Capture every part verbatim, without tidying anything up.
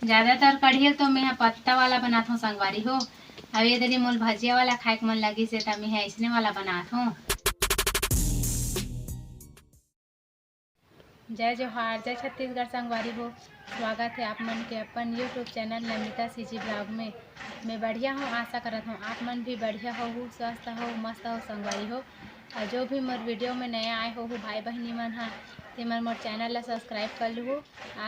ज्यादातर कढ़ी ल तो मेंहा पत्ता वाला बनाथों संगवारी हो। अब ये दरी मोल भजिया वाला खाए के मन लगिस हे, त मेंहा अइसने वाला बनाथों। जय जोहार, जय छत्तीसगढ़ संगवारी हो। स्वागत हे आप मन के अपन YouTube channel Namita CG vlog में। मैं बढ़िया हूँ, आशा करत हूँ आप मन भी बढ़िया होहू, स्वस्थ हो, मस्त हो संगवारी हो। और जो भी मोर video में नया आए होहू भाई बहिनी मन ह, ते मन मोर चैनल ला subscribe कर लूहू।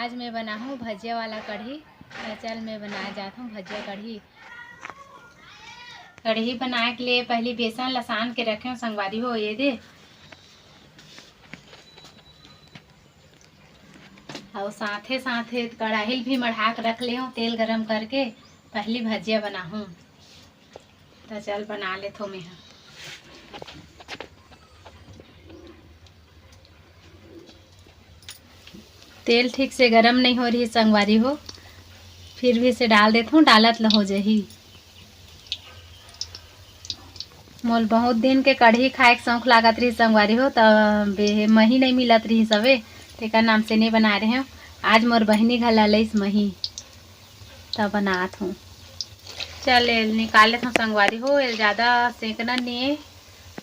आज मैं बनाहूँ भजिया वाला कढ़ी। त चल मैं बनाए जात हूँ भजिया कढ़ी। कढ़ी बनाए के लिए पहली बेसन ला सान के रखे हूँ संगवारी हो, ये दे। अउ साथे साथे कढ़ाई भी मढ़ा के रख ले हूँ, तेल गरम करके पहली भजिया बनाहूँ। त चल बना लेथों मेंहा। तेल ठीक से गरम नहीं हो रही संगवारी हो, फिर भी से डाल देथों, डालत ल हो जही। मोल बहुत दिन के कढ़ी खाए के शौक लागत रही संगवारी हो, त बे-, मही नहीं मिलत रही सवे, तेकर नाम से नहीं बनाए रहे हूँ। आज मोर बहिनी घला लइस मही, त बनात हूँ। चल, एल निकाल लेथों संगवारी हो, एल ज्यादा सेंकना नहीं है,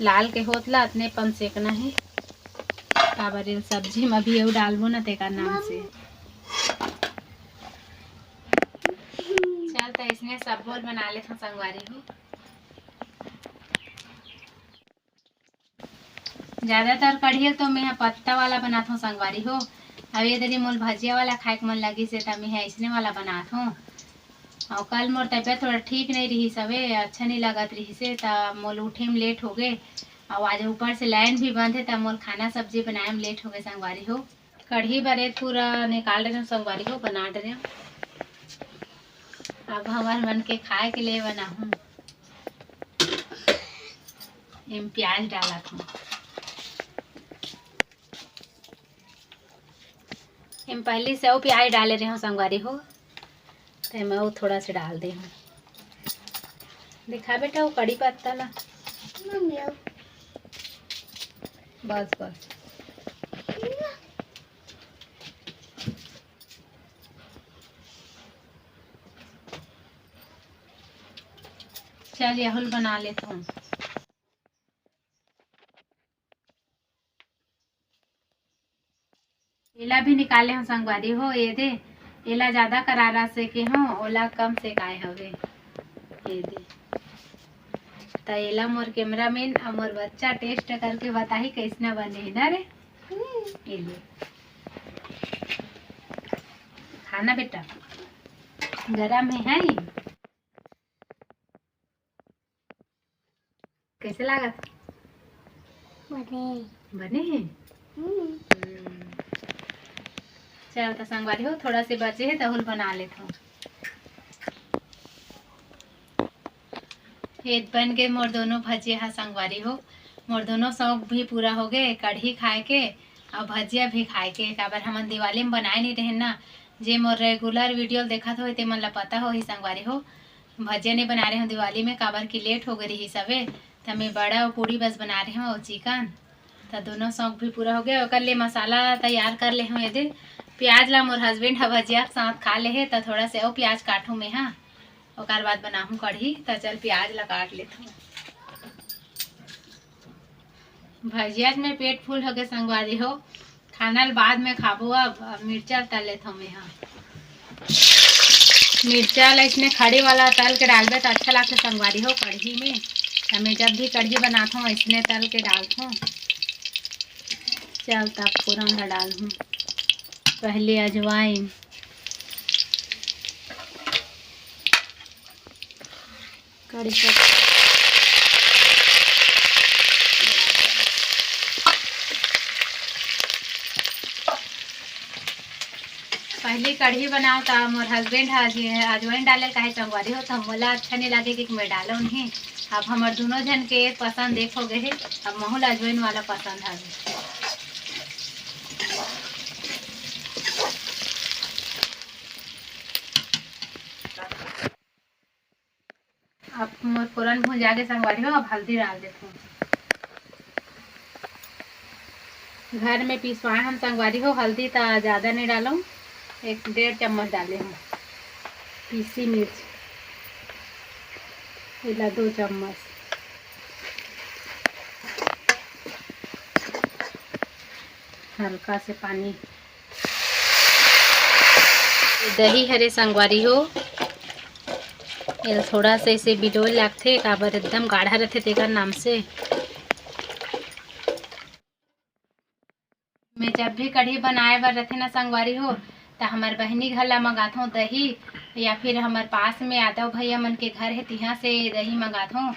लाल के होत ला अतने पन सेंकना है, काबर एल सब्जी में भी एहू डालबो ना, तेकर नाम से। चल, त इसने सब्बो ल बना लेथों संगवारी हो। ज्यादातर कढ़ी ल तो मेंहा पत्ता वाला बनाथों संगवारी हो। अब ये दरी मोल भजिया वाला खाए के मन लगिस हे, त मेंहा अइसने वाला बनाथों। अउ कल मोर तबीयत थोड़ा ठीक नहीं रहिस हवे, अच्छा नहीं लगत रहिस हे, त मोल उठे में लेट हो गए। अउ आज ऊपर से लाइन भी बंद है, त मोल खाना सब्जी बनाए में लेट हो गए संगवारी हो। कढ़ी बरे पूरा निकाल डरे हूँ संगवारी हो, बना डरे हूँ। अब हमर मन के खाए के लिए बनाहूँ। एम प्याज डालत हूँ। एम पहली से अउ प्याज डाले रहे हूँ संगवारी हो, तो मैं वो थोड़ा सा डाल दे हूँ। दिखा बेटा वो कड़ी पत्ता ला। मम्मी, आओ। बस बस। चल, यहुल बना लेथों। एला भी निकाले हूँ संगवारी हो, ये दे, एला ज्यादा करारा सेके हूँ, ओला कम सेकाए हवे, ये दे। त एला मोर cameraman अउ मोर बच्चा taste करके बताही कैसना बने है ना रे। ये ले। खाना बेटा, गरम है, है? कैसे लागत? बने। बने है? हम्म। हम्म। चल, त संगवारी हो, थोड़ा से बचे है, तहुल बना लेथों। ये बन गए मोर दोनों भजिया हा संगवारी हो। मोर दोनों शौक भी पूरा हो गए, कढ़ी खाए के अउ भजिया भी खाए के। काबर हमन दिवाली में बनाए नहीं रहे ना। जे मोर regular video देखत होही, ते मन ला पता होही संगवारी हो। भजिया नहीं बना रहे हूँ दिवाली में, काबर कि लेट हो गए रही सबे। त मैं बड़ा अउ पूड़ी बस बना रहे हूँ अउ चिकन। त दोनों शौक भी पूरा हो गया। ओकर लिए मसाला तैयार कर ले हूँ। ये दे, प्याज ला मोर husband हा भजिया के साथ खा ले हे, त थोड़ा से अउ प्याज काटूँ मैं हा। ओकर बाद बनाहूँ कढ़ी। त चल, प्याज ला काट लेथों। भजिया में पेट full होगे संगवारी हो, खाना ल बाद में खाबो। अब, अब मिर्चा ल तल लेथों मैं हा। मिर्चा ला इसने खड़ी वाला तल के डालबे त अच्छा लागथे संगवारी हो कढ़ी में। त मैं जब भी कढ़ी बनाथों, इसने तल के डालथों। चल, तब फोरन ला डालहूँ। पहले अजवाइन, कड़ी पत्ता। पहली कढ़ी बनाओ त मोर husband हा जी अजवाइन डाले काहे संगवारी हो, त मोला अच्छा नहीं लागे कि मैं डालो नहीं। अब हमर दोनों झन के पसंद एक हो गए है, अब महू ला अजवाइन वाला पसंद हवे। अब मोर फोरन भुंजा गे संगवारी हो, अब हल्दी डाल देथों। घर में पिसवाए हन संगवारी हो, हल्दी त ज्यादा नहीं डालूं, एक डेढ़ चम्मच डाले हूँ। पीसी मिर्च, एला दो चम्मच, हल्का से पानी। दही हरे संगवारी हो, एला थोड़ा से ऐसे बिलोय लागथे, काबर एकदम गाढ़ा रथे तेकर नाम से। मैं जब भी कढ़ी बनाए बर रथे ना संगवारी हो, त हमर बहिनी घर ला मंगाथों दही, या फिर हमर पास में यादव भैया मन के घर हे, तिहां से दही मंगाथों,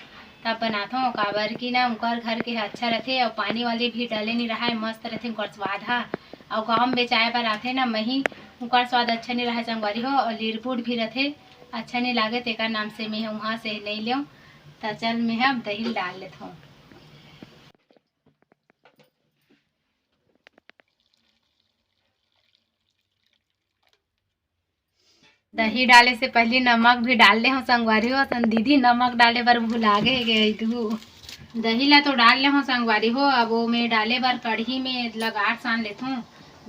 तब बनाथों। काबर कि ना उनकर घर के अच्छा रथे, अउ पानी वाली भी डले नहीं रहाय, मस्त रथे उनकर स्वाद हा। अउ गाँव में बेचाए बर आथे ना मही, उनकर स्वाद अच्छा नहीं रहाय संगवारी हो, अउ लिरबुट भी रथे, अच्छा नहीं लागे, तेकर नाम से मैं उहाँ से नहीं लेव। त चल मैं अब दही डाल लेथों। दही डाले से पहले नमक भी डाल ले हो संगवारी हो। असन दीदी नमक डाले बर भुला गे गे तू। दही ला तो डाल ले हो संगवारी हो। अब वो में डाले बर कढ़ी में लगार सान लेथों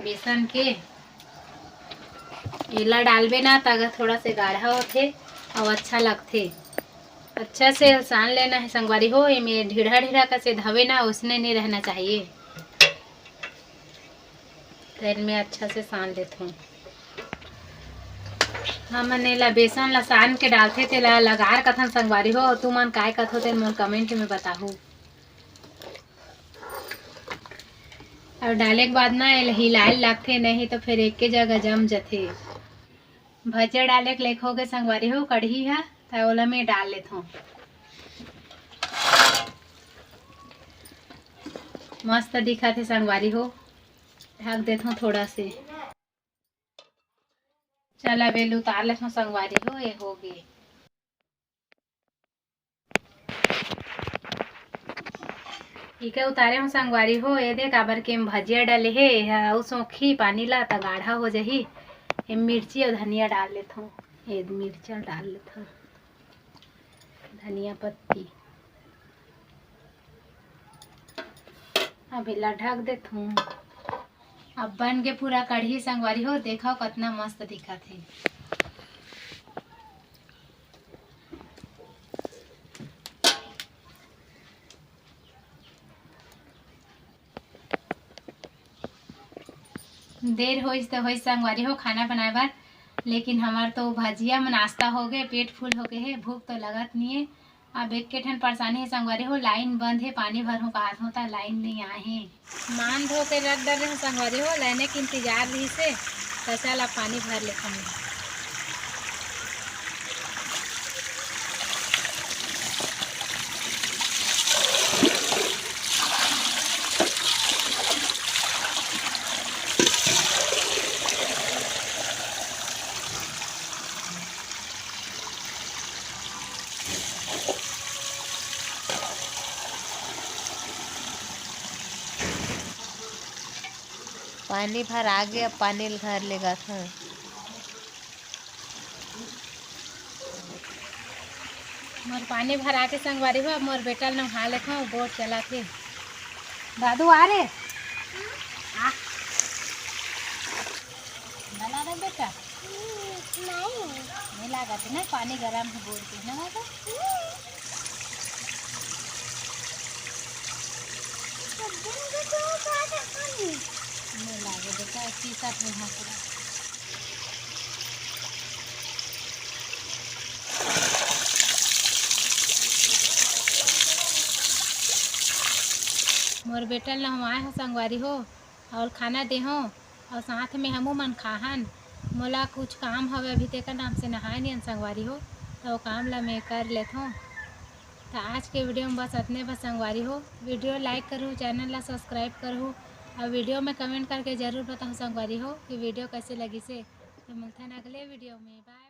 बेसन के। एला डालबे ना त थोड़ा से गाढ़ा होथे अउ अच्छा लगथे। अच्छा से सान लेना है संगवारी हो। एमे ढीढ़ा ढीढ़ा कसे धवे ना, उसने नहीं रहना चाहिए। तेल में अच्छा से सान लेथों। हमन एला बेसन ला सान के डालथे, तेला लगार कथन संगवारी हो। तुमन काय कथो तेन मोर कमेंट में बताहू। अउ डाले के बाद ना एला हिलाए ल लागथे, नहीं तो फिर एके जगह जम जथे। भजिया डाले के लेख होगे संगवारी हो कढ़ी हा, त ओला मैं डाल लेथों। मस्त दिखत हे संगवारी हो, ढक देथों थोड़ा से। चल अब एला उतार लेथों संगवारी हो, ये होगे। इके उतारे हो संगवारी हो, ये दे काबर के भजिया डले हे, एहा अउ सोखी पानी ला त गाढ़ा हो जाही। ये मिर्ची अउ धनिया डाल लेथों, ये मिर्चा डाल लेथों, धनिया पत्ती। अब एला ढक देथों। अब बन के पूरा कढ़ी संगवारी हो, देखो कतना मस्त दिखत हे। देर होइस त होइस संगवारी हो खाना बनाए बर, लेकिन हमार तो भजिया म नाश्ता हो गए, पेट फुल हो गए हे, भूख तो लगत नहीं है। अब एक के ठन परेशानी है संगवारी हो, लाइन बंद है, पानी भरहूँ कहत हूँ त लाइन नहीं आए है। मान धो के रख डरे हूँ संगवारी हो, लाइने के इंतजार रही से, त चल अब पानी भर लेथन। पानी भर आगे, अब पानी ल घर ले जाथन। मोर पानी भर आके संगवारी हो, अब मोर बेटा ल नहा लेथों, बोर चला थे। दादू आ रे, आ। बना दे बेटा। नहीं। नहीं लागत है ना, पानी गरम है बोर के, ना बाबा? नहीं लागे बेटा, शीशा पे हाथ रख। मोर बेटा ल नहवाए हो संगवारी हो, और खाना देहों, और साथ में हमू मन खाहन। मोला कुछ काम हवे अभी, तेकर नाम से नहाए नियन संगवारी हो, तो वो काम ला मैं कर लेथों। तो आज के वीडियो में बस अतने बस संगवारी हो। वीडियो like करहू, चैनल ला सब्सक्राइब करहू, और वीडियो में कमेंट करके जरूर बताहू संगवारी हो कि वीडियो कैसे लगिसे। तो मिलथन अगले वीडियो में, बाय।